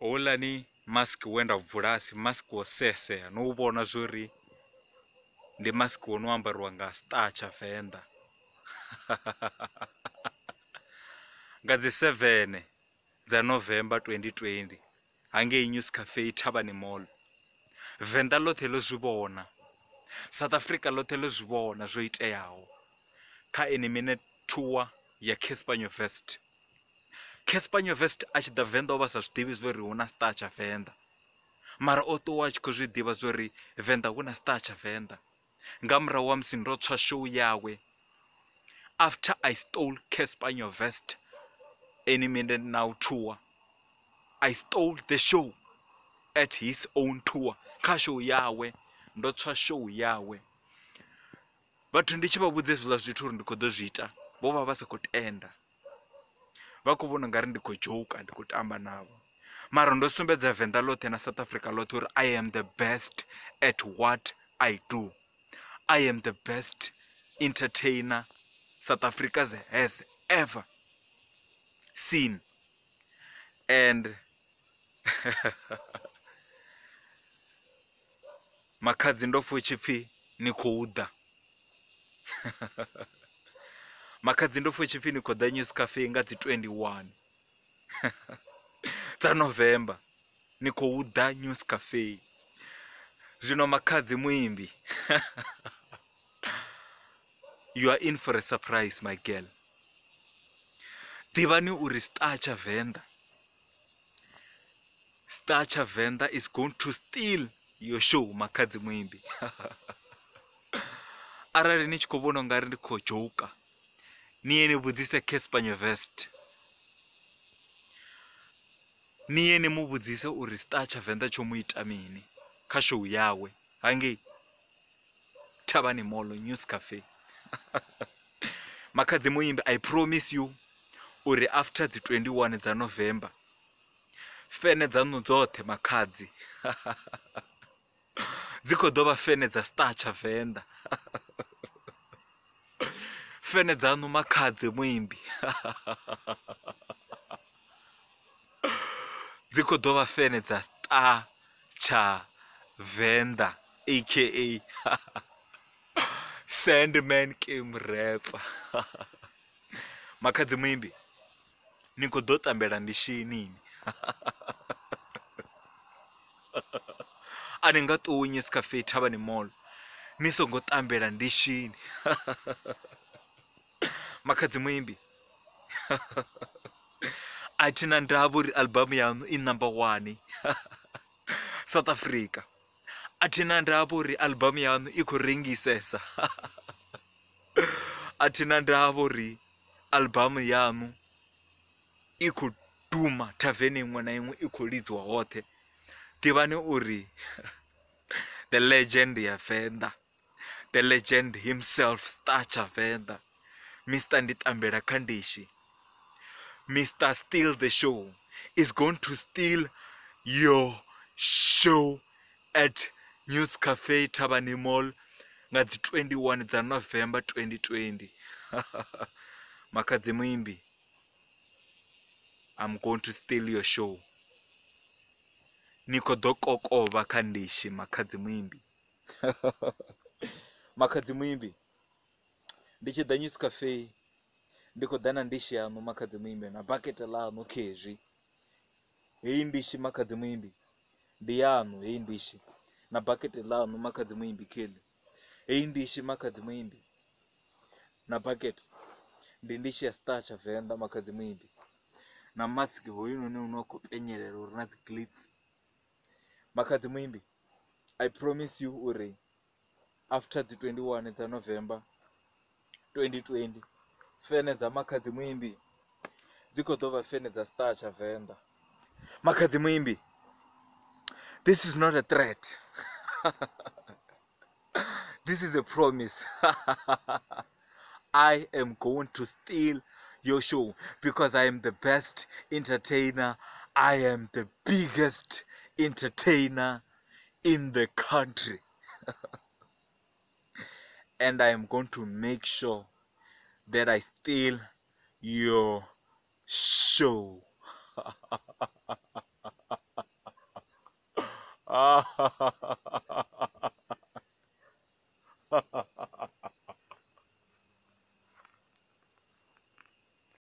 Houḽani mask we nda bvula asi mask wo seasea no u vhona zwori ndi mask wo no ambariwa nga Star tsha Venḓa. Nga dzi 7 dza November 2020 hangei News Cafe Thavhani Mall. Venḓa ḽoṱhe ḽo zwi vhona, South Africa ḽoṱhe ḽo zwi vhona zwo iteaho kha ene mine tour ya Cassper Nyovest. Cassper Nyovest a tshi ḓa Venḓa o vha sa zwi ḓivhi zwori hu na Star tsha Venḓa, mara o ṱuwa a tshi khou zwi ḓivha zwori Venḓa hu na Star tsha Venḓa. Nga murahu ha musi ndo tswa show yawe, after I stole Cassper Nyovest any minute now tour, I stole the show at his own tour. Kha show yawe ndo tswa show yawe. Vhathu ndi tshi vha vhudza hezwiḽa zwithu uri ndi khou ḓo zwi ita, vho vha vha sa khou tenda, vha khou vhona ungari ndi khou joker, ndi khou tamba navho. Mara ndo sumbedza Venḓa ḽoṱhe na South Africa ḽoṱhe uri I am the best at what I do. I am the best entertainer South Africa has ever seen. And makhadzi ndo pfha tshipfi ni khou ḓa. Makhadzi ndo pfha tshipfi ni khou ḓa News Cafe nga dzi 21 dza November, ni khou ḓa News Cafe. Zwino makhadzi muimbi, you are in for a surprise my girl. Ḓivhani uri Star tsha Venḓa, Star tsha Venḓa is going to steal your show makhadzi muimbi. Arali ni tshi khou vhona ungari ndi khou joker, ni ye ni vhudzise Cassper Nyovest, ni ye ni mu vhudzise uri Star tsha Venḓa tsho mu ita mini kha show yawe hangei Thavhani Mall News Cafe. Makhadzi muimbi, I promise you uri after dzi 21 dza November fene dzaṋu dzoṱhe makhadzi dzi khou ḓo vha fene dza Star tsha Venḓa. Fene dzaṋu makhadzi muimbi dzi khou ḓo vha fene dza Star tsha Venḓa aka Sandman Kim Rapper. Makhadzi muimbi, ni khou ḓo tambela ndishini. A ni nga ṱuwi News Cafe Thavhani Mall ni songo tambela ndishini. Makhadzi muimbi, a thi na ndavha uri album yaṋu i number 1 South Africa, a thi na ndavha uri album yaṋu i khou rengisesa, a thi na ndavha uri album yaṋu i khou duma thaveni iṅwe na iṅwe, i khou lidziwa hoṱhe. Ḓivhani uri the legend ya Venḓa, the legend himself Star tsha Venḓa, Mr ndi tambela kha ndishi, Mr Steal the Show is going to steal your show at News Cafe Thavhani Mall nga dzi 21 dza November 2020. Makhadzi muimbi, I'm going to steal your show. Ni khou ḓo kokovha kha ndishi makhadzi muimbi. Makhadzi muimbi, ndi tshi ḓa News Cafe ndi khou ḓa na ndishi yaṋu makhadzi muimbi na bakete ḽaṋu khezwi. Heyi ndishi makhadzi muimbi ndi yaṋu, heyi ndishi na bakete ḽaṋu makhadzi muimbi kheḽi. Heyi ndishi makhadzi muimbi na bakete ndi ndishi ya Star tsha Venḓa makhadzi muimbi, na mask hoyunoni une wa khou penyelela uri na dzi glitz. Makhadzi muimbi, I promise you uri after dzi 21 dza November 2020 fene dza makhadzi muimbi dzi khou ḓo vha fene dza Star tsha Venḓa. Makhadzi muimbi, this is not a threat. This is a promise. I am going to steal your show because I am the best entertainer. I am the biggest entertainer in the country. And I am going to make sure that I steal your show.